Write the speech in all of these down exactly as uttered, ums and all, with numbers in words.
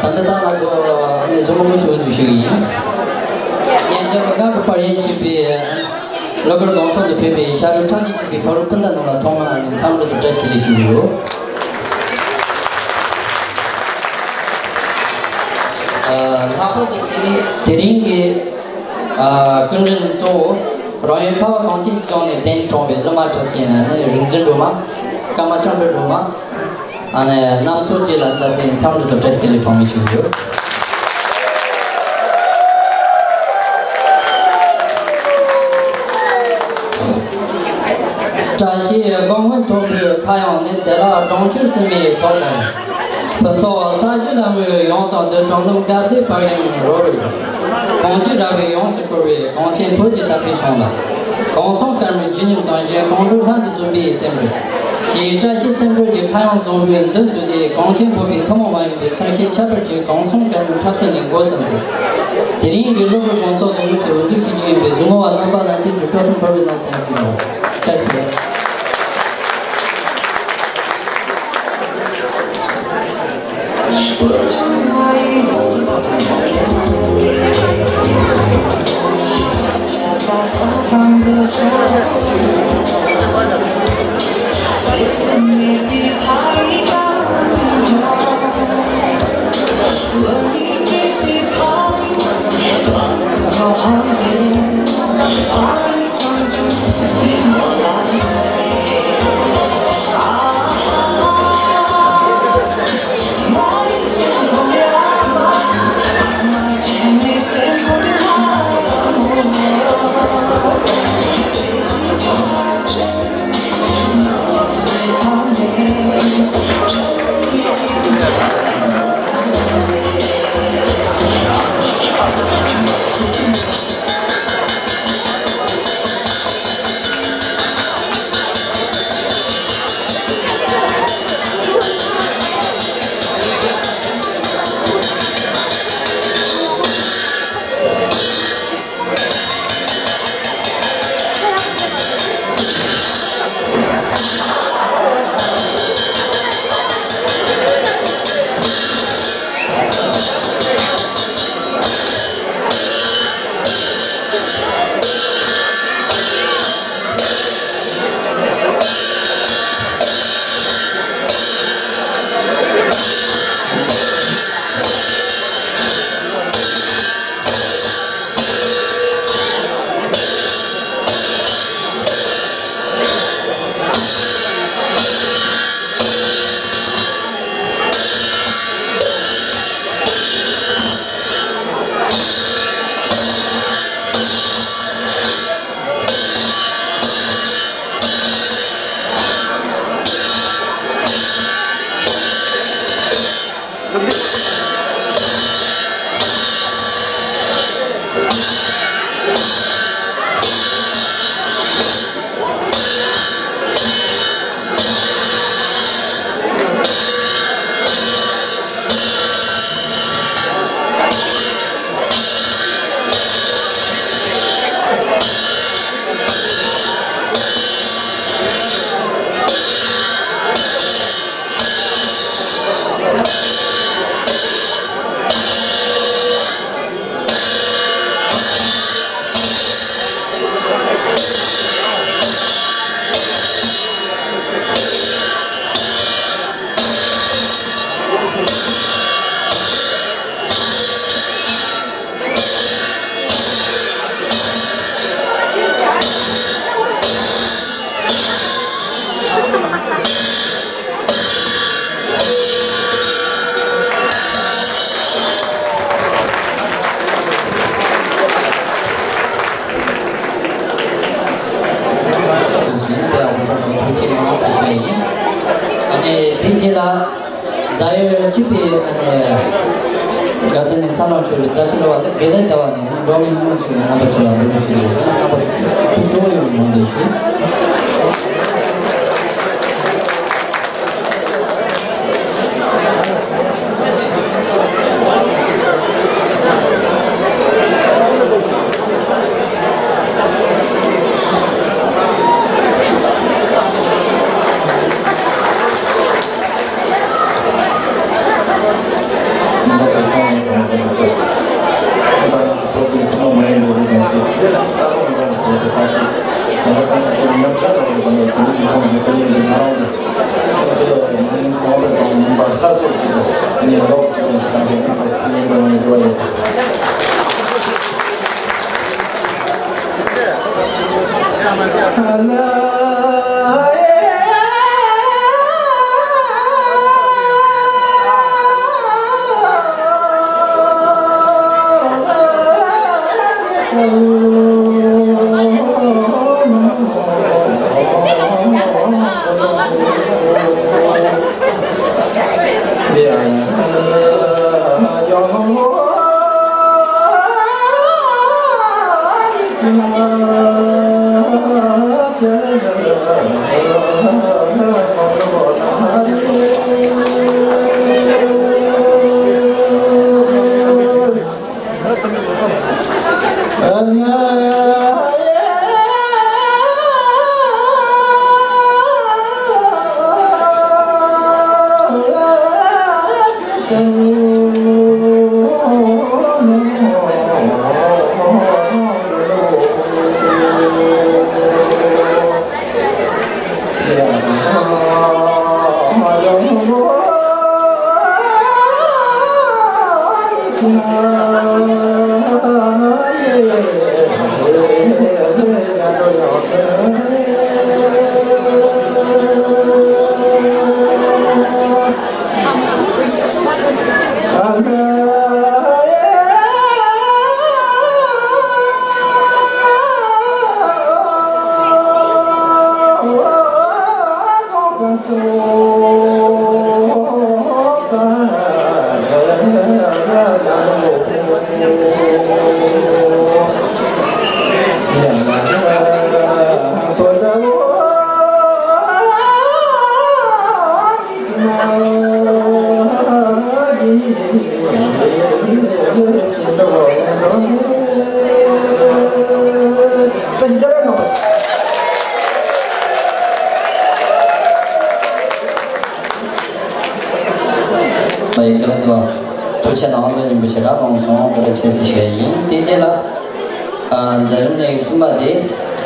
ད་ལྟ་ང་ཚོ་ཨ་ནི་བཟོ་མང་པོ་ཞུ་རྒྱུ་ཞིག་ཡིན། ཉེ་ཆར་གང་གི་པར་ཡིན་བཞིན་པའི་གློ་བུར་གདོང་མཆོང་དུ་ཕེབས་པའི་ཤ་རུས་ཁྲག་གཅིག་གི་ཕ་རོལ་སྤུན་ཟླ་རྣམས་ལ་ཐོག་མར་ཨ་ནི་འཚམས་འདྲི་དང་བཀྲ་ཤིས་བདེ་ལེགས་ཞུ་རྒྱུ་ཡོད། ལྷག་པར་དུ་དེ་རིང་དེ་རིང་གི་སྐུ་མགྲོན་གཙོ་བོ་རང་ཡུལ་ཁ་བ་གངས་ཅན་གྱི་ལྗོངས་ནས་གདན་དྲངས་པའི་གླུ་མ་གྲགས་ཅན་ཨ་ནི་རིག་འཛིན་སྒྲོལ་མ། ཀརྨ་བསྐྱངས་གྲགས་སྒྲོལ་མ། ཨ་ནི་རྣམ་ཚོ་བཅས་ལ་རྩ་ཚིག་འཚམས་འདྲི་དང་བཀྲ་ཤིས་བདེ་ལེགས་གྲངས་མེད་ཞུ་རྒྱུ། བཀྲ་ཤིས་སྒང་སྔོན་ཐོན་པའི་ཁ་གཡང་ནི། བདེ་བླག་གྲོང་ཁྱེར་སིལ་མའི་གྲོགས་དང་། ཕུན་ཚོགས་ས་གཞི་ལ་མོས་ཡོངས་དང་བསྡུས། དྲང་སྡོམ་དགའ་བདེ་བག་ཡངས་རོལ། གངས་ཅན་ར་བས་ཡོངས་སུ་བསྐོར་བའི་གངས་ཅན་བོད་ཀྱི་དར་འཕེལ་བྱུང་ལ། གངས་སེང་དཀར་མོའི་བརྗིད་ཉམས་དང་། གཞན་གངས་འབྲུག་ལྷ་འདྲེས་འཛོམས་པའི་བསྟན་འགྲོ་ཞེས། བཀྲ་ཤིས་བསྟན་འགྲོ་གི་ཁ་གཡང་བཟང་པོའི་མདུན་བསུས་ཏེ། གངས་ཅན་བོད་པའི་ཐུན་མོང་མ་ཡིན་པའི་མཚོན་བྱེད་ཁྱད་པར་ཅན་གངས་སེང་དཀར་མོའི་འཁྲབ་སྟོན་ལས་འགོ་བརྩམས་ཏེ། དེ་རིང་གི་སློབ་གྲྭའི་དགོང་ཚོགས་དུ་དངོས་སུ་འོད་ཟེར་ཤར་གྱི་ཡོད་པའི་གཟིགས་མོ་བ་རྣམ་པ་ལྷན་རྒྱས་ཀྱི་སྤྲོ་སེམས་འཕར་བའི་རྣམ་གསལ་ཞིག་ཡོད། བཀྲ་ཤིས་བདེ་ལེགས། ཨ་ནི་དེ་རྗེས་ལ། རྫ་ཡོལ་གཅིག་པའི་ཨ་ནི་དགའ་ཚལ་ནས་འཚར་ལོངས་བྱུང་བའི་རྫ་ཆུ་ལོ་བ་ལས་བེ་ལེ་ཟླ་བ་ནས་ཨ་ནི་འགྲོ་མགོན་ལྷ་མོ་མཆོག་གིས་རྣམ་པ་ཚོ་ལ་འབུལ་ཞུས་ཏེ། རྣམ་པ་ཚོ་ཐུགས་སྤྲོ་བོ་ཡོང་ངམ་འདུག་ཞུ། ཐུགས་རྗེ་གནང་།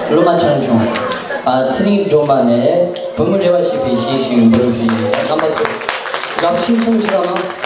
སློབ་མ་ཆུང་ཆུང་། ཨ། ཚེ་རིང་སྒྲོལ་མ་ནས་བུ་མོ་རེ་བ་བྱེད་པའི་གཞས་ཤིག་འབུལ་ཞུ་ཡིན། རྣམ་པ་ཚོ་རྒྱབ་ཤུགས་ཆེན་པོ་ཞིག་རོགས་གནང་།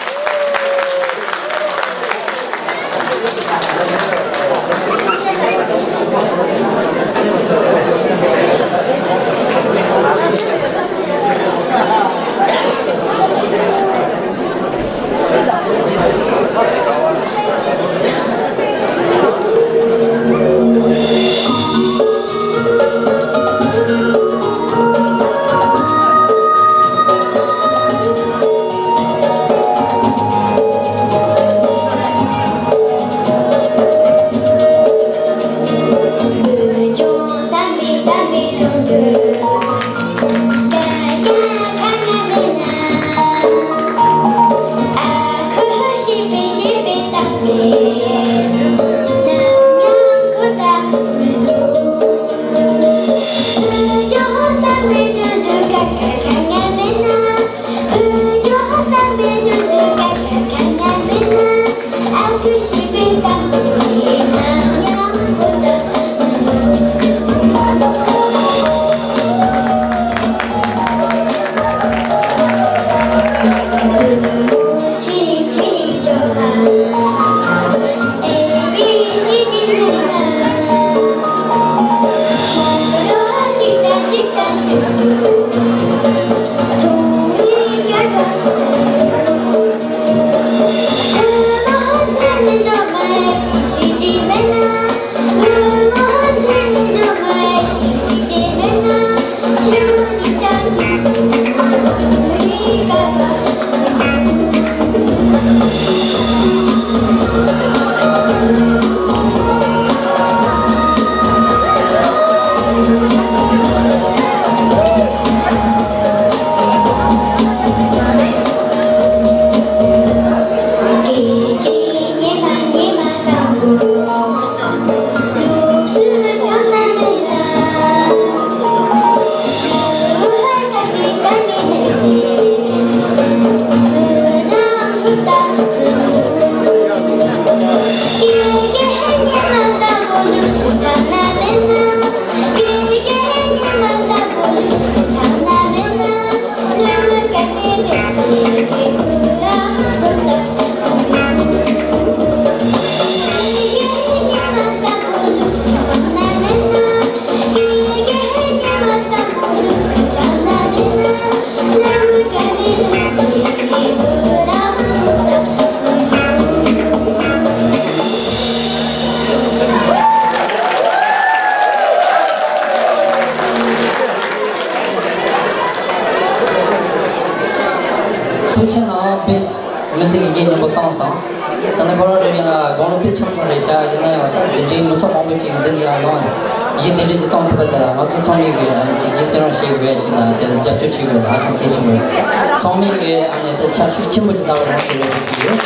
ཐུགས་རྗེ་གནང་། དཔེ་མི་ཚེ་གི་རྒྱན་སྙན་པོ་བཏང་སོང་། ད་ནི་ཕོ་བྲང་རེ་རེ་ན་དགུང་ལོ་དཔེ་ཆུང་ཆུང་རེད་ཤག་ཡིན་ན་ཡང་ད་འདི་འདྲའི་མི་ཚོགས་མང་པོ་ཅིག་འདི་ལ་ཡང་ལངས། གཞས་འདི་འདྲ་ཅིག་གཏོང་ཐུབ་པ་དེ་ལ་ང་ཚོ་ཚང་མས་གི་ཨ་ནི་ཅིག་གཞས་གསན་རོགས་བྱེད་དགོས་ཅིག་དང་དེ་ལ་རྒྱབ་སྐྱོར་བྱེད་དགོས་ལ་ཧ་ཅང་གལ་ཆེན་པོ་རེད། ཚང་མས་གི་ཨ་ནི་དེ་ཤ་ཤུགས་ཆེན་པོ་ཅིག་བཏང་རོགས་ཞེས་ཞུ་གི་ཡོད།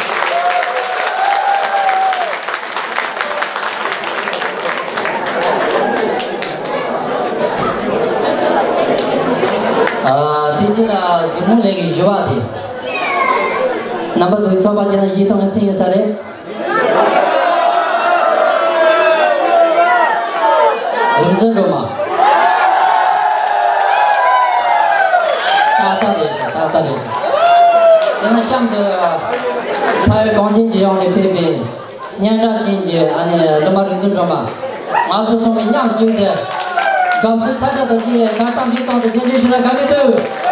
ཨ། དེ་རྗེས་ལ་གཟིགས་མོ་ལེན་གི་བཞི་པ་དེ། རྣམ་པ་ཚོའི་ཚོགས་པ་ཅན་ལ་གཞས་གཏོང་ངས་སེང་ཡོད་ས་རེད། རིག་འཛིན་སྒྲོལ་མ། ཏག་ཏག་རེད་ཤག་ཏག་ཏག་རེད་ཤག་དེ་ན་གཤམ་དུ། ཕ་ཡུལ་གངས་ཅན་གྱི་ཡུལ་ནས་ཕེབས་པའི་སྙན་གྲགས་ཅན་གྱི་ཨ་ནེ་ཀླུ་མ་རིག་འཛིན་སྒྲོལ་མ། ང་ཚོ་ཚང་མས་མཉམ་གཅིག་ཏུ་དགའ་བསུ་ཐལ་སྒྲ་དང་བཅས་གར་སྟངས་འདིའི་སྟེང་དུ་རྒྱུན་འཛིན་ཞུ་ན་དགའ་མི་འདུག་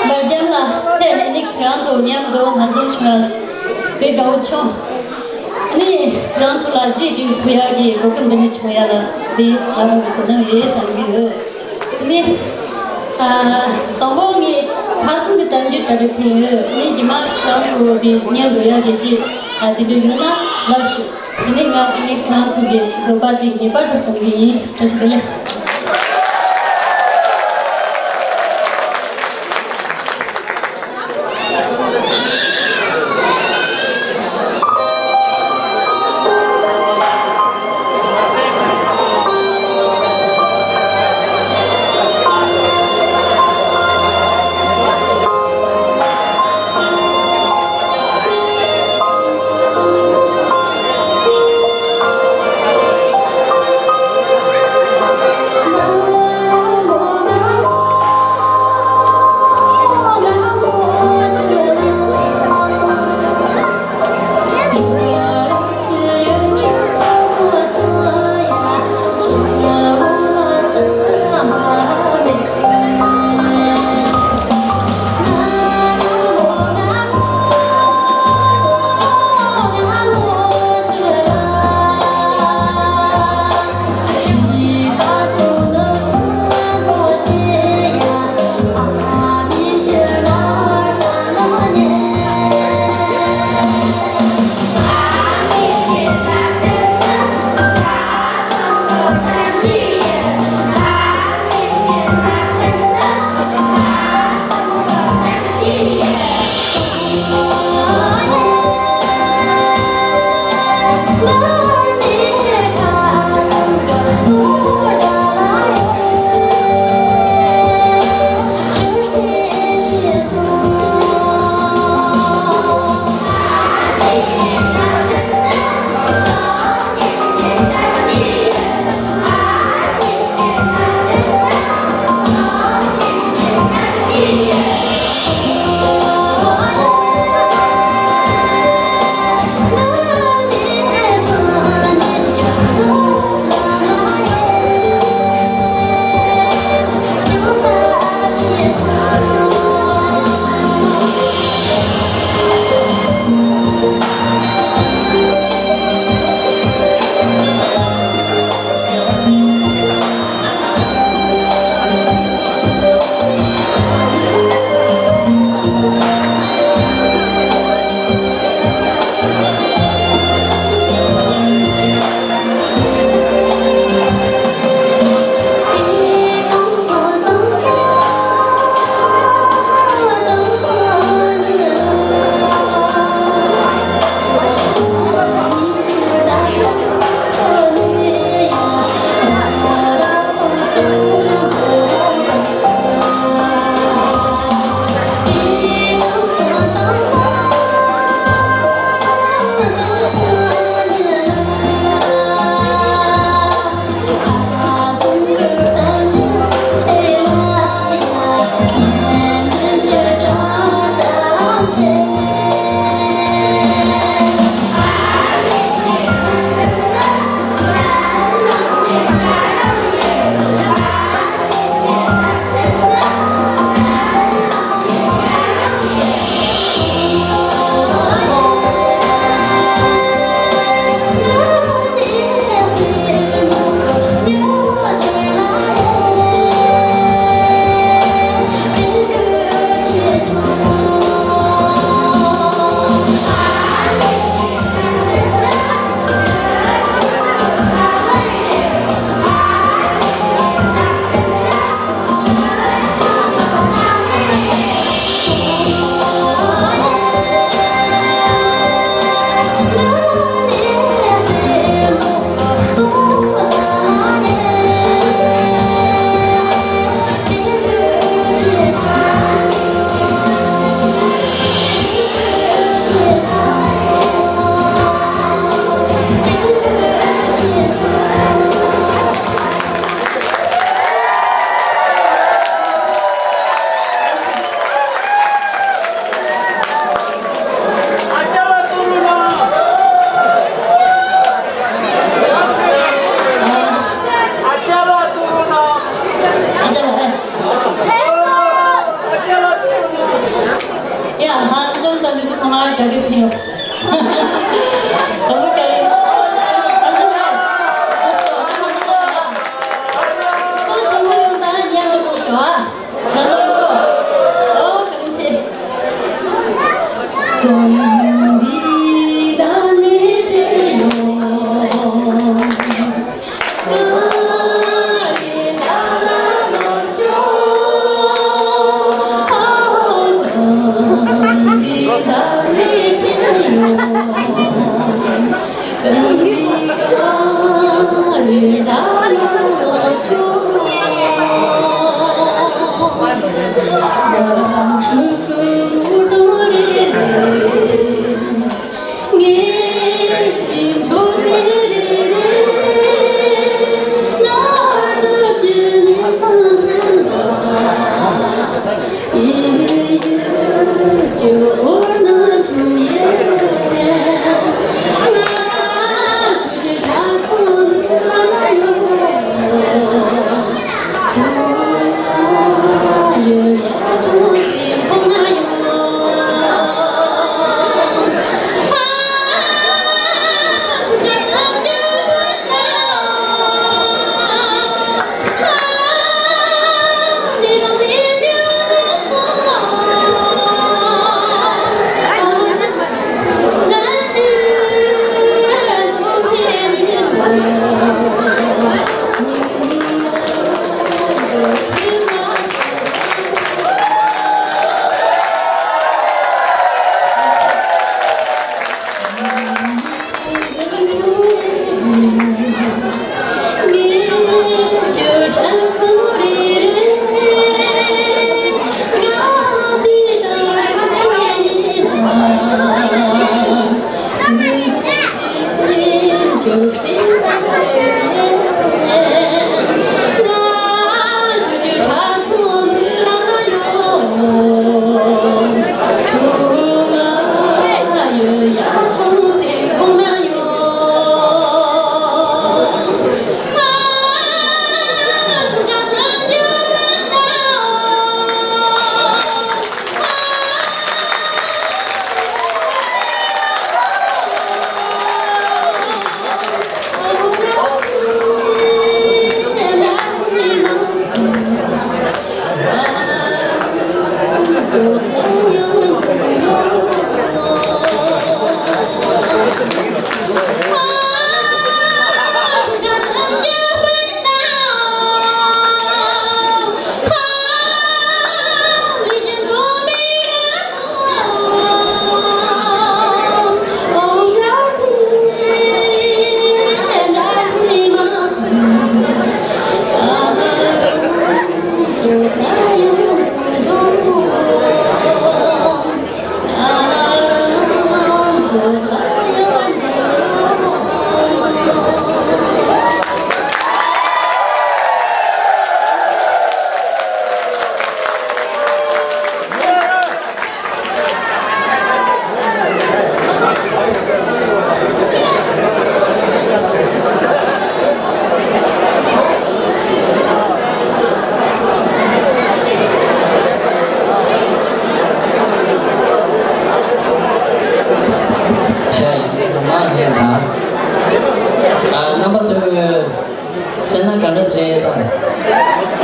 ལ་རྒྱབ་ལ་ཐད་ནས་ནི་ཁྱེད་རང་ཚོ་མཉམ་དུ་ང་ཚོ་ཆུང་བའི་དགའ་བོ་ཆུང་། ནི་ཁྱེད་རང་ཚོ་ལ་གཞས་ཅིག་ཕུལ་ཡག་གི་གོ་སྐབས་འདི་ནས་བྱུང་ཡག་ལ་འདི་ལ་རང་གི་བསོད་ནམས་ཡོད་བསམ་གྱི་ཡོད། ནི་ཨ་དང་པོ་ངས་ཁ་སང་གི་གཏམ་རྒྱུད་འདྲ་རེ་ཕུལ་ཡོད། ནི་རྗེས་མ་ཁྱེད་རང་ཚོ་འདི་མཉམ་འགྲོ་ཡག་གི་གཞས་ཨ་དེ་འདྲ་ཡོད་ན་ལབ་ཤོག་དེ་ནས་ང་ཚོ་ནི་ཁྱེད་རང་ཚོ་གི་འདོད་པ་དེ་ངེས་པར་དུ་གཏོང་གི་ཡིན། བཀྲ་ཤིས་བདེ་ལེགས། རྣམ་པ་ཚོས། སེམས་ནང་ག་འདྲ་ཞིག་རེད་དམ།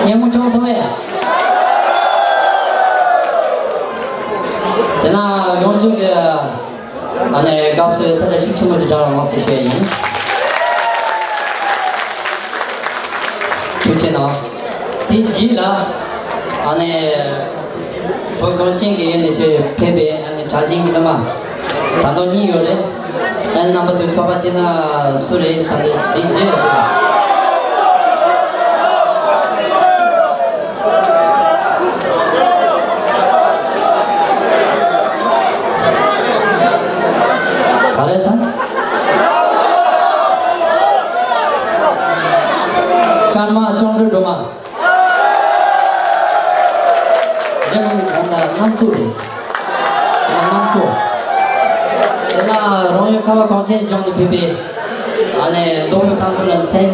སྙན་མོ་བྱུང་སོང་ངས། དེ་ན་ཡོངས་འཛིན་གྱི་ཨ་ནེ་དགའ་བསུའི་ཐུགས་རྗེ་ཆེ་ཆེན་པོ་ཅིག་བསྒྲགས་རོགས་ཞེས་ཞུ་ཡ་ཡིན། ཐུགས་རྗེ་གནང་། དེ་རྗེས་ལ་ཨ་ནེ། བོད་གངས་ཅན་གྱི་ཡུལ་ནས་ཆེད་ཕེབས་པའི་ཨ་ནི་གྲགས་ཅན་གྱི་བླ་མ། ད་དུང་གཉིས་ཡོད་རེད། ཨ་ནི་རྣམ་པ་ཚོས་ཚོད་དཔག་བྱས་ན་སུ་རེད། ད་ལྟ་འདི་རྗེས་ལ་ཞུ་དང་། ག་རེ་ཟེར། ཀརྨ་ལྕོག་སྒྲོན་སྒྲོལ་མ། རེད་མ་གོང་ལ་གནམ་མཚོ་རེད། གནམ་མཚོ། དེ་ན་རང་ཡུལ་ཁ་བ་གངས་ཅན་ལྗོངས་ནས་ཕེབས་པའི་ཨ་ནེ་མདོ་དབུས་ཁམས་གསུམ་ལ་མཚན་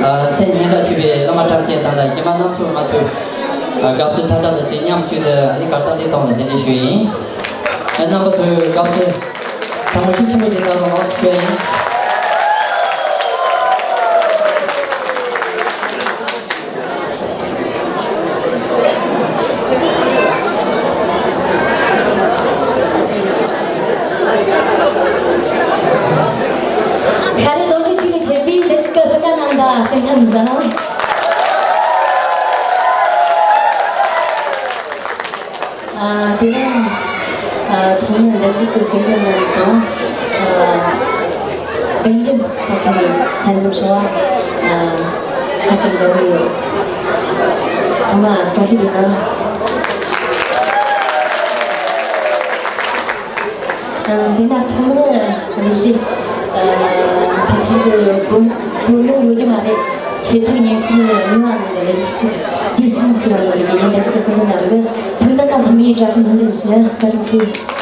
ཨ་མཚན་སྙན་གྲགས་ཆེ་བའི་བླ་མ་གྲགས་ཅན་དང་། རྗེས་མ་རྣམ་ཚོ་ང་ཚོས་དགའ་བསུ་ཐ་དད་དང་བཅས་མཉམ་བཅུག་སྟེ་ཨ་ནི་གར་སྟེགས་འདིའི་སྟེང་ལ་གདན་འདྲེན་ཞུས་ཡིན། རྣམ་པ་ཚོས་དགའ་བསུ་ཚང་མ་ཤུགས་ཆེན་པོ་ཅིག་གནང་རོགས་ཞུ་ཡ་ཡིན། ཁ་རི་ལོ་ཏི་ཅི་གི་ཆེ་བི་བེ་སི་ཀ་ཏི་ཀ་ནང་ད་ཏི་ཀ་ནང་ད། ཨ་དེ་རིང་ཨ་ཐོག་མའི་ལས་གཞི་དེ་རྒྱུན་ལྡན་ཡོང་བ་དང་། ཨ་དཔལ་འབྱོར་ས་ཁུལ་ནས་ལྷན་འཛོམས་བྱུང་བ་ཨ་ཧ་ཅང་དགའ་པོ་ཡོད། ཚང་མ་བཀྲ་ཤིས་བདེ་ལེགས། ཨ་དེ་ན་ཐོག་མར་ལས་གཞི་ཨ་ཕལ་ཆེར་དགོས་དགོས་ལོ་ཡོད་རྒྱུ་མ་རེད། ཆེད་དུ་ཉེ་ཁུལ་རྙིང་བ་ནང་གི་ལས་གཞི་དེ་སྲིད་ཟེར་བ་ནང་གི་ཉེན་བརྡ་ཞིག་ཏུ་ཐོན་པ་ནང་གི་ཐུན་ད་ད་ཕ་མིའི་དྲ་ཁུལ་ནང་གི་ཞེས་བཀའ་དྲིན་ཆེ།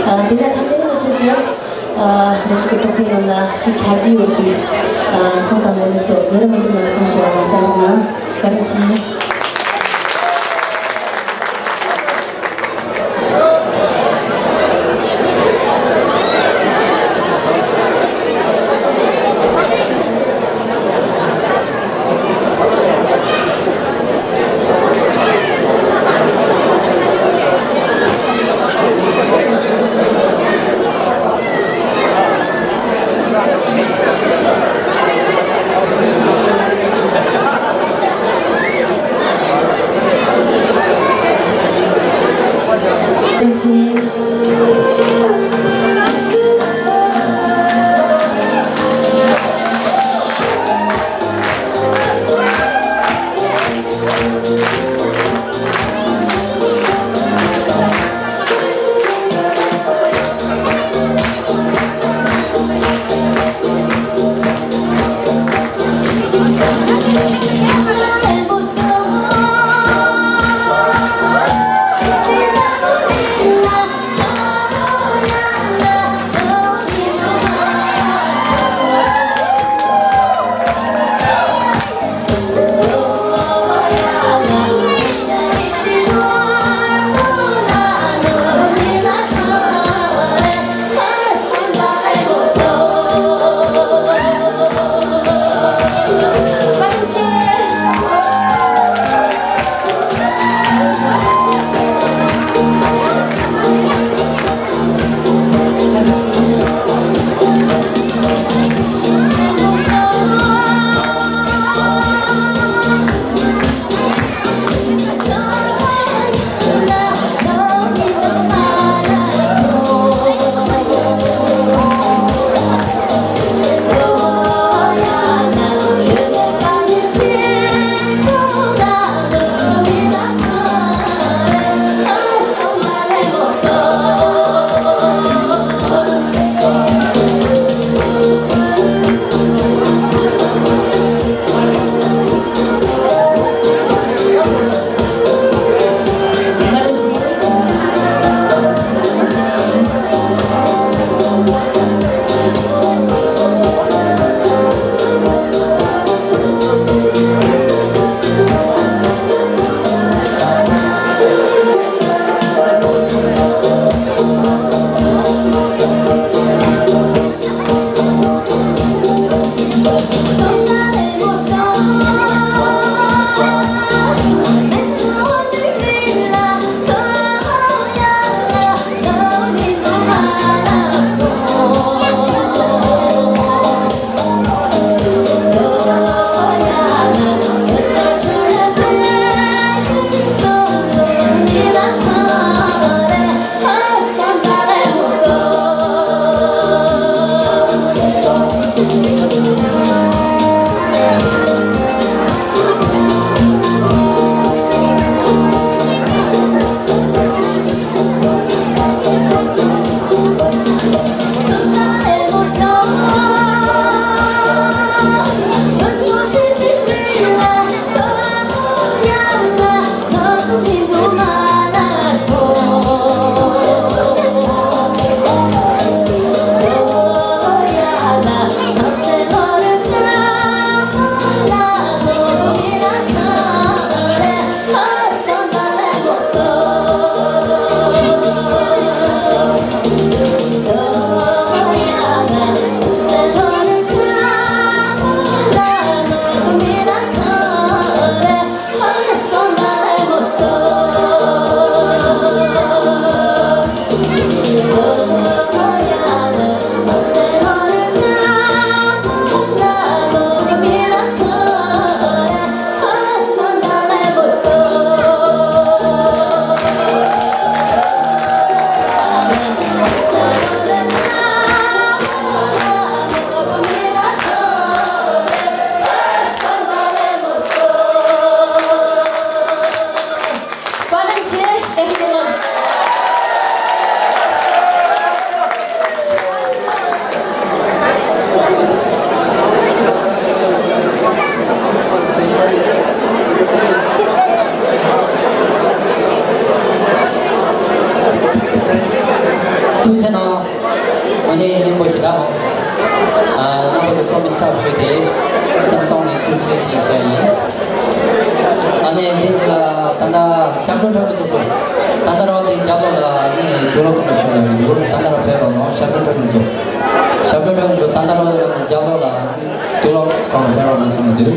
ཨ་དེ་ལ་ཚང་མས་ང་ཚོ་ཚོ་ཨ་ང་ཚོ་གི་གྲོགས་པོ་ཡོངས་ལ་ཅིག་ཆ་རྒྱུས་ཡོད་པའི་ཨ་སོང་དང་ངོ་མི་སོགས་ཡོད་ར་མི་འདུག་ན་སོང་ཞེས་པ་ལ་བསམ་ན་བཀའ་དྲིན་ཆེ། ཁྲ་གི་འདུག་སོ། ད་ལྟ་རང་དེ་རྒྱབ་ལོགས་ལ་ནི་དུག་ལོག་གི་ཞོར་ལ་ཡོད། ད་ལྟ་རང་ཕེབས་རོགས་གནང་། ཞབས་བྲོ་འཁྲབ་ཀྱི་འདུག་ཞབས་བྲོ་འཁྲབ་ཀྱི་འདུག་ད་ལྟ་རང་རྒྱབ་ལོགས་ལ་ནི་དུག་ལོག་གང་ཕེབས་རོགས་གནང་གསུངས་འདུག་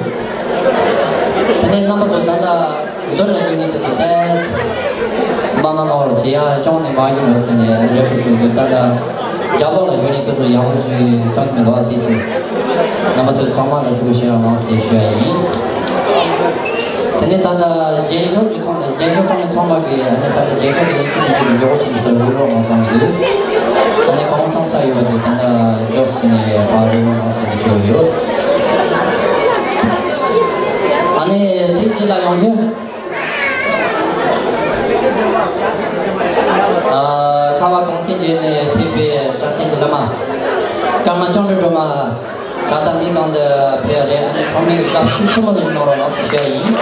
དེ་ནས་རྣམ་པ་ཚོ་ད་ལྟ་མདུན་ལ་ཡོད་ནི་དེ་ཚོ་ཏོག་ཙམ་མ་མ་གནང་བར་བྱེད་ཡ། གཅོང་ནས་མ་གི་འགྲོ་ཟེར་ནས་རེ་སྐུལ་ཞུ་འདུག་ད་ལྟ་རྒྱབ་ལོགས་ལ་ཡོད་ནི་དེ་ཚོ་ཡག་པོ་ཞིག་མཐོང་གི་མི་འདུག་བ། དེ་ཚོ་རྣམ་པ་ཚོ་ཚང་མ་ལ་ཐུགས་རྗེ་ཆེ་གནང་ཞེས་ཞུ་ཡ་ཡིན། དེ་ནས་ད་ལྟ་རྒྱན་ཤོག་གི་ཐོག་ནས། རྒྱན་ཤོག་ཐོག་ནས་ཚང་མ་གིས་ཨ་ནི་ད་ལྟ་རྒྱན་ཤོག་དེ་ཡིན་གཅིག་མིན་གཅིག་གི་མགྱོགས་པོ་བྱས་ནས་ཟུར་འབུལ་རོགས་གནང་གསུང་གི་འདུག་ཨ་ནི་གང་ཚང་ཚར་ཡོད་པ་དེ་ད་ལྟ་མགྱོགས་བྱས་ནས་ཕར་འབུལ་རོགས་གནང་ཟེར་ནས་ཞུ་གི་ཡོད། ཨ་ནི་དེ་རྗེས་ལ་ཡང་བསྐྱར། ཨ། ཁ་བ་གངས་ཅན་བརྒྱུད་ནས་ཕེབས་པའི་གྲགས་ཅན་གྱི་བླ་མ། ཀརྨ་བཅིངས་འགྲོལ་སྒྲོལ་མ། ད་ལྟ་འདིའི་སྒང་དུ་ཕེབས་རེད། ཨ་ནི་ཚང་མས་བཀྲ་ཤིས་ཆེན་མོ་ལ་གནང་རོགས་གནང་ཞེས་ཞུ་ཡ་ཡིན།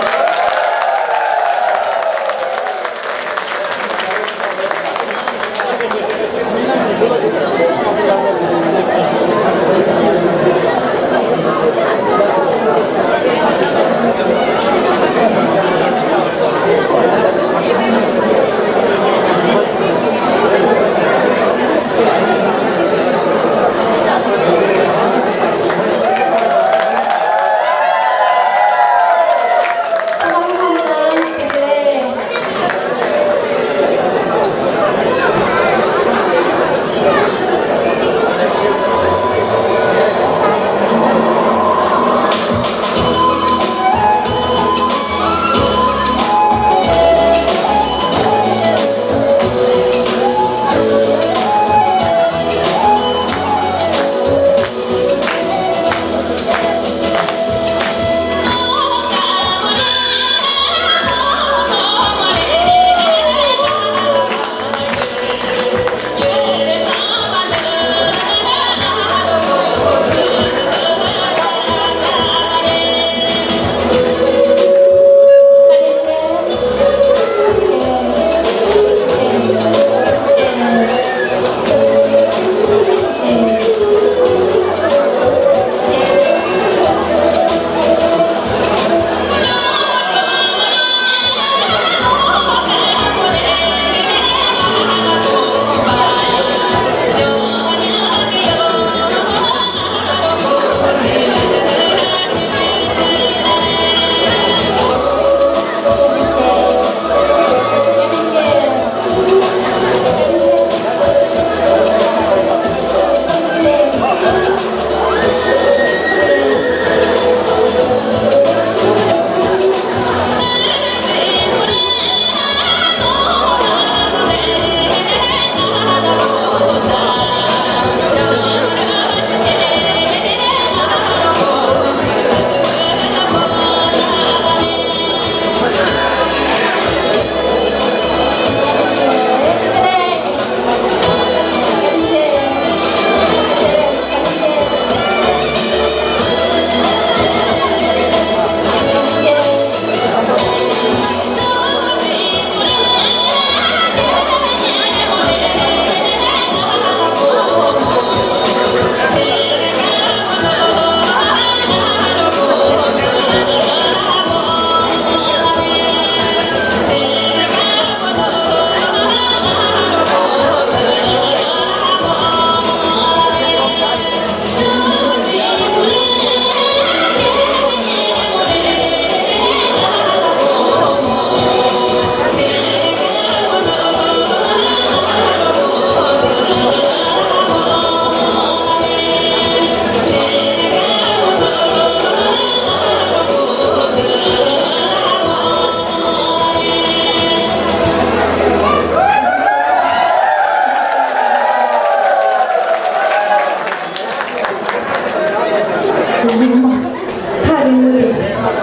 ཐག་རིང་པོ་རེད།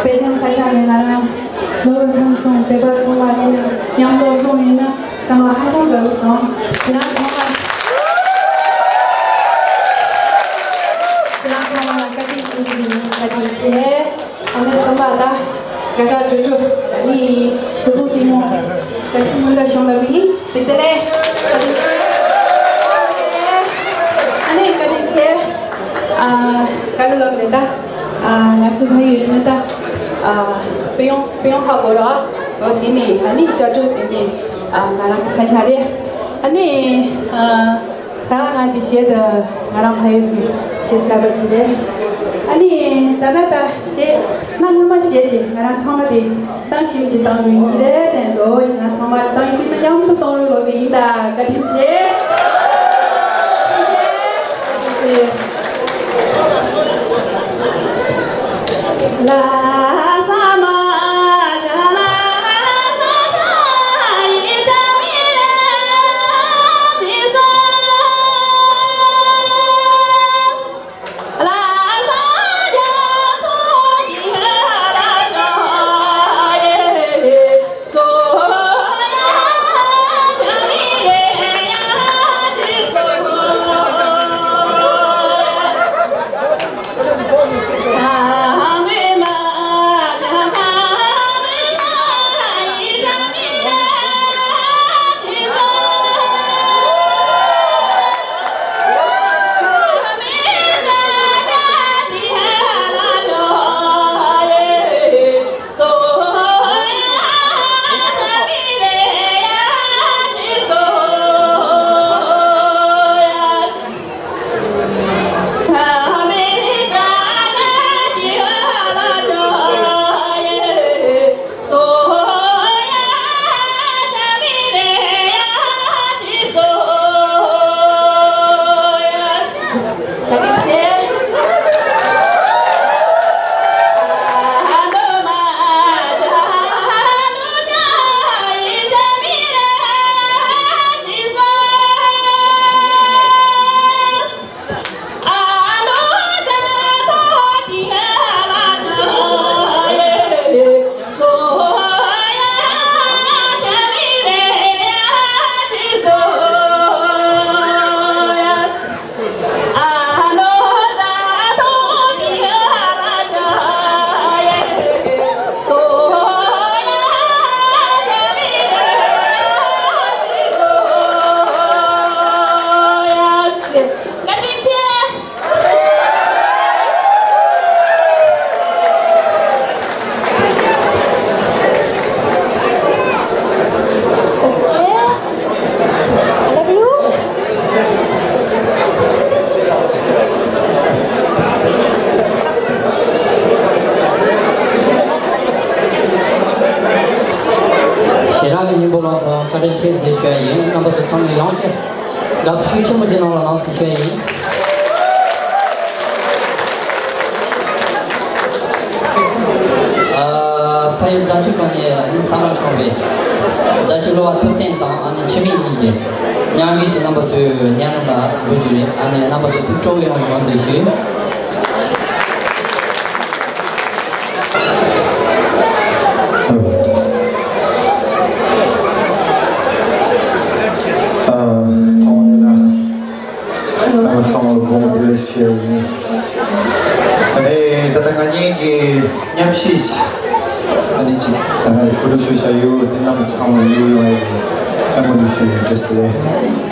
དཔེ་དོན་ཁ་ཤས་ནས་ང་རང་ལོ་རུ་ཐང་སོང་བོད་པ་ཚང་མ་ཡིན་ན་མཉམ་དུ་འཛོམས་ཡིན་ན་བསམ་པ་ཧ་ཅང་དགའ་བོ་སོང་། ཁྱེད་རང་ཚང་མ། ཁྱེད་རང་ཚང་མ་ལ་བཀའ་དྲིན་ཆེ་ཞུ་གི་ཡིན། བཀའ་དྲིན་ཆེ། ཨ་ནི་ཚང་མ་ད་དགའ་དགའ་སྤྲོ་སྤྲོ་ནི་གཟུགས་པོ་ལྟད་མོ་བཀྲ་ཤིས་སྨོན་ལམ་ཞུ་ལབ་ཀྱི་ཡིན། བདེ་ལེགས། ཨ་ནི་བཀའ་དྲིན་ཆེ། ཨ། ག་རེ་ལབ་རེད་ད། ཨ། ང་ཚོ་ཕ་ཡུལ་ནི་ད། ཨ། དཔེ་ཡོང་དཔེ་ཡོང་ཧ་གོ་ར། ལོ་དེ་ནས་ཨ་ནི་ཤར་ཕྱོགས་དེ་ནས་ཨ་ང་རང་གི་ས་ཆ་རེད། ཨ་ནི་ཨ་ད་ང་འདི་བཤད་དུ་ང་རང་ཕ་ཡུལ་གྱི་བཤད་གསར་པ་ཅི་རེད། ཨ་ནི་ད་ད་ད་བཤད་ང་སྔ་མ་བཤད་ཅིག་ང་རང་ཚང་མ་དེ་བཏང་ཞིབ་ཅིག་བཏང་རྒྱུ་ཡིན་གྱི་རེད་དྲན་འདུག་ང་ཚང་མ་བཏང་ཞིབ་ན་མཉམ་དུ་གཏོང་རོགས་ལོ་དེ་ཡིན་ད། བཀའ་དྲིན་ཆེ། ཞེ་དྲག་གི་སྙིང་པོ་ལོངས་སོང་། བཀའ་དྲིན་ཆེ་ཟེར་ཞུ་ཡ་ཡིན། རྣམ་པ་ཚོ་ཚང་མས་ཡོང་ཆེ། དགའ་བསུ་ཤུགས་ཆེན་པོ་ཅིག་གནང་རོགས་གནང་ཟེར་ཞུ་ཡ་ཡིན། ཨ། ཕ་ཡུལ་རྫ་ཆུ་ཁ་ནས་ཨ་ནི་ཚང་མ་ཤོང་བའི་རྫ་ཆུ་གློ་བ་ཐུབ་བསྟན་དང་ཨ་ནི་འཆི་མེད་གཉིས་ཀྱི་མཉམ་འབྲེལ་གྱི་རྣམ་པ་ཚོའི་ཉམས་མྱོང་ལ་འགོ་འཛུགས་རེད། ཨ་ནི་རྣམ་པ་ཚོ་ཐུགས་སྤྲོ་བོ་ཡོང་ཡོང་དུ་ཞུ། ཨ། ཐོག་མ་ནས་རྣམ་པ་ཚང་མར་དགོངས་འགལ་ཞུ་ཡ་ཡིན། ཨ་ནི་ད་ལྟ་ང་གཉིས་ཀྱི་མཉམ་གཤིས་ཨ་ནི་ཅིག་ད་ང་གི་ཕུ་ཏུ་ཞུ་བྱ་ཡོད་དེ་རྣམ་པ་ཚང་མ་ཡོད་ཡོང་ཡ་ཡིན། ཨ་མོ་འདུ་ཞུ་ཡིན། བཀྲ་ཤིས་བདེ་ལེགས།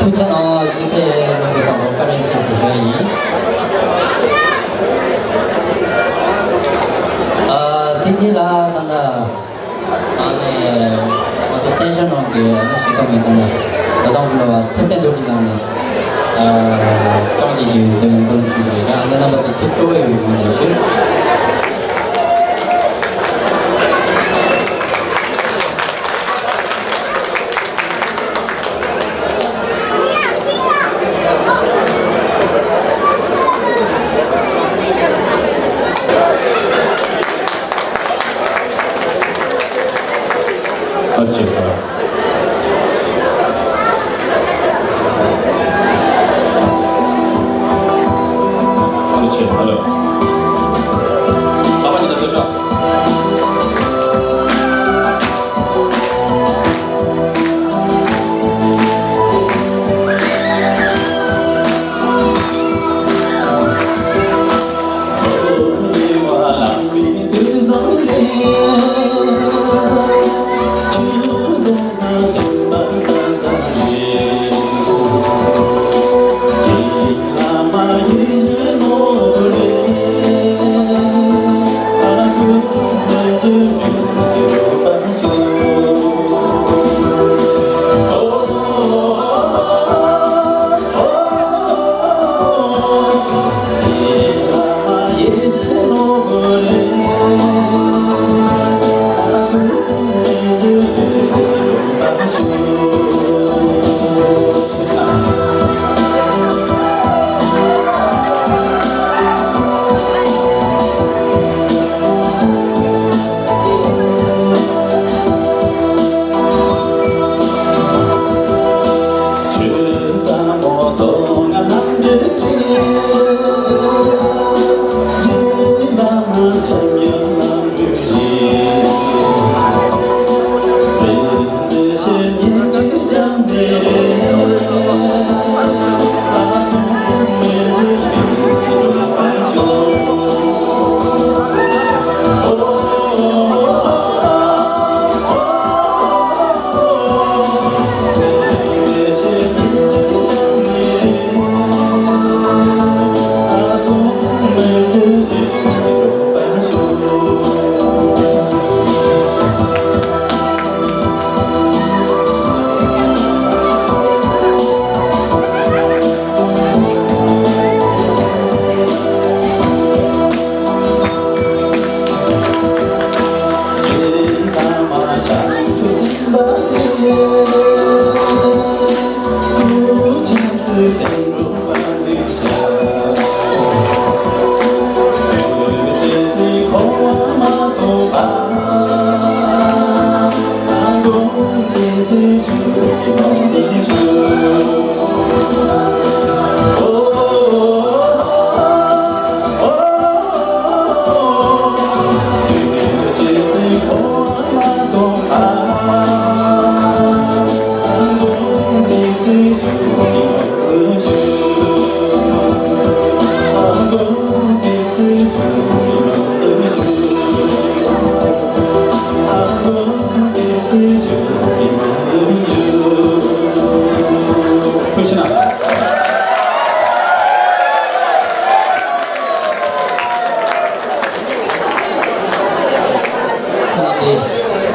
ཐུགས་རྗེ་གནང་། ཡིན་པའི་ལུང་གི་དང་པོ་བཀའ་དྲིན་ཆེ་ཞུ་རྒྱུ་ཡིན། ཨ། ཐེངས་གཅིག་ལ་ད་ལྟ་ཨ་ནི་ང་ཚོ་བཙན་བྱོལ་ནང་གི་ཨ་ནི་ཞིག་གཏོང་མི་འདུག་ན། ད་དུང་ལོ་བ་ཚེ་བརྟན་རྡོ་རྗེ་ནང་ནས་ཨ་ཀྲང་གི་ཇིའུ་དེ་ལ་འགྲོ་ཞུ་རྒྱུ་ཡིན། ཨ་ནི་རྣམ་པ་ཚོ་ཐུགས་སྤྲོ་བའི་ཡོད་མོད་ལ་ཞུ། ཨ་ཅེ་ཧ། ཨ་ཅེ་ཧ་ལོ། ཨ་མ་ཉི་ད་ཚོ་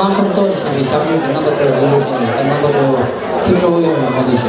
ཤོག་ཁོང་ཚོ་ཞིག་གི་ཞབས་ཞུ་ཞིག་རྣམ་པ་ཚོར་གཟིགས་རོགས་ཞུ་ཞིང་། རྣམ་པ་ཚོ་ཐུགས་སྤྲོ་བོ་ཡོང་བའི་སྨོན་འདུན་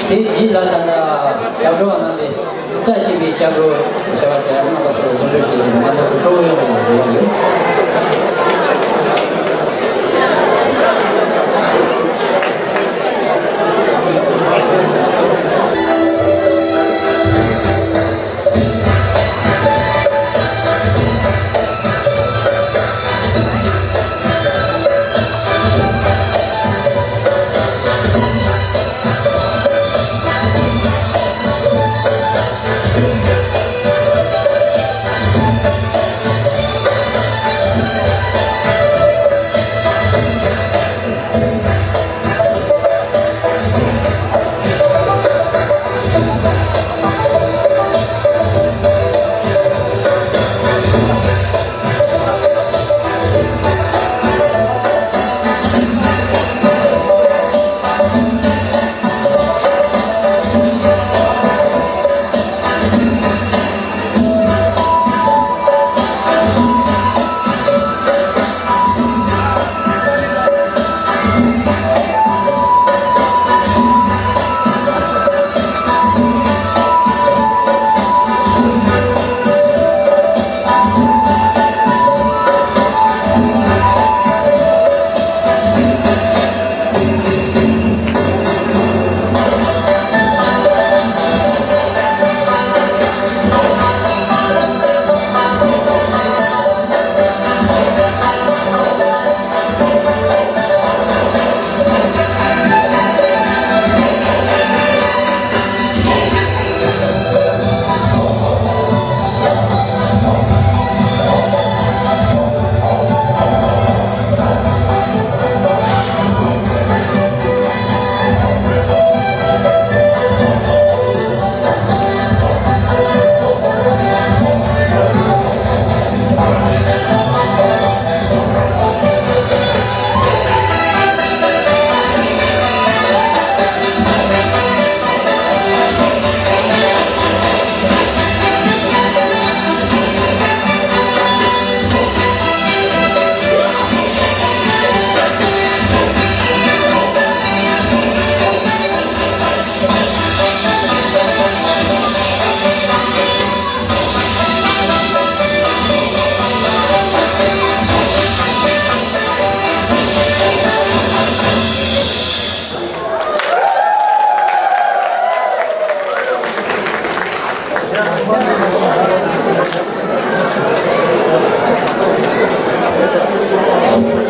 དེ་རྗེས་ལ་ད་ལྟ་ཞབས་བྲོ་བ་རྣམ་པས་བཀྲ་ཤིས་པའི་ཞབས་བྲོ་ཞེས་པ་ཞིག་རྣམ་པ་ཚོར་གཟིགས་འབུལ་ཞུས་ཏེ་ང་ཚོ་གི་སྤྲོ་བོའི་ངང་ནས་ཡོད།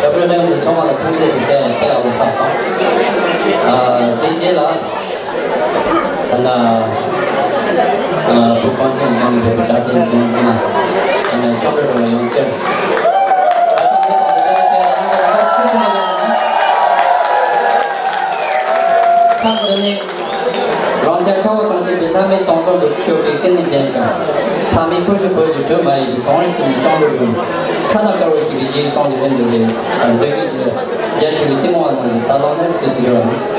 ཞབས་བྲོ་སྟེང་དུ་ཚོགས་པ་ལ་ཐུགས་རྗེ་ཆེ་ཞེས་བྱས་ནས་སྐད་ཡག་པོ་བཏང་སོང་། ཨ། དེའི་རྗེས་ལ། ད་ལྟ། ཨ། བུ་གངས་ཅན་ལྗོངས་ནས་ཕེབས་པའི་གྲྭ་བཙུན་འཛིན་འཛིན་ལ། ད་ནས་སྐྱབས་རེ་རོགས་ཡོང་ཕྱིར། མཚམས་འདི་ནས། རང་ཅག་ཁ་བ་གངས་ཅན་པའི་ལྷ་མིའི་སྟོང་གསུམ་དུ་སྐྱོད་པའི་སྐུ་ནི་རྒྱན་ཅིང་། ལྷ་མིའི་ཕུར་གྱི་བོད་ཀྱི་སྒྲོན་མ་ཡིན་པའི་གངས་རི་སེམས་ཀྱི་སྐྱོང་བུ་རུ། ཁ་ན་དཀར་པོ་ཞེས་པའི་རྗེའི་སྟོང་གི་ལྷུན་གྱིས་རེ། མཛེས་པའི་རྒྱ་ཆེ་བའི་གཏི་མུག་པ་རྣམས་ཀྱི་ད་ལོ་ནི་སུ་ཞིག་ཡོད་རུང་།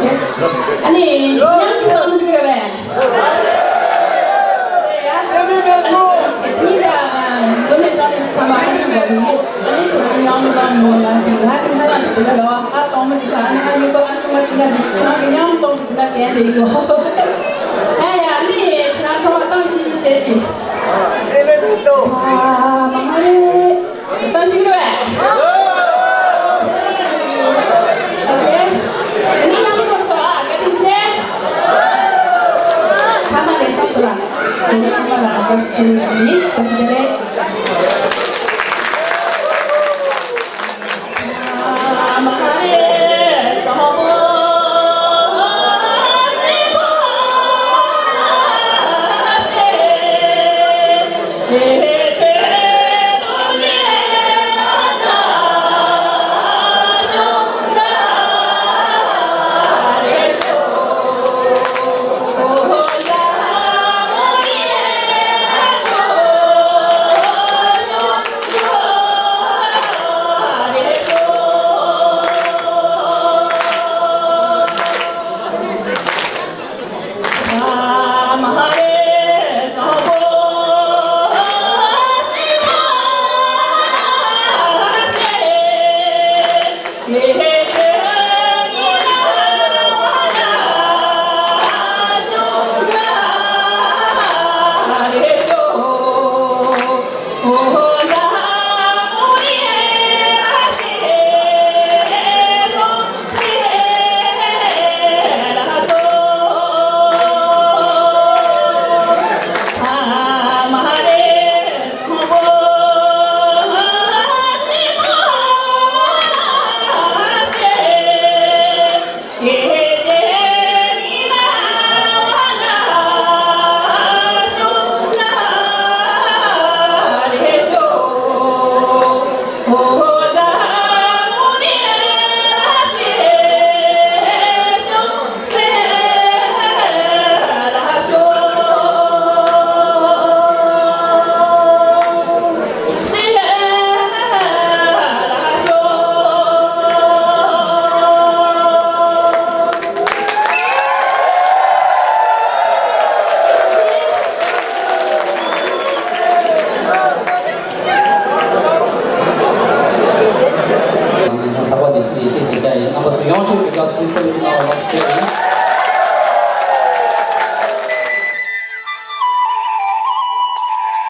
ཨ་ནི་ཉམས་ཀྱི་བསམ་བློ་ཡོད་པས། ཡ་སེམས་མེད་མེད་ལོ། ཉིན་ལ་འགོ་ནས་དྲ་ནས་ཚང་མ་ཨ་ནི་འདྲ་མི་ཡོད། ཨ་ནི་དེ་ཚོ་ཉམས་ལ་མོ་ལ་དེ་ང་གི་ང་ལ་དེ་ལ་ར་ཨ་གཏོང་མི་དེ་ཨ་ནི་ཨ་ཡོད་པ་ཨ་ཆུང་མ་དེ་ལ་དེ་ཚོ་ང་གི་ཉམས་གཏོང་དེ་ལ་དྲན་དེ་ཡོད།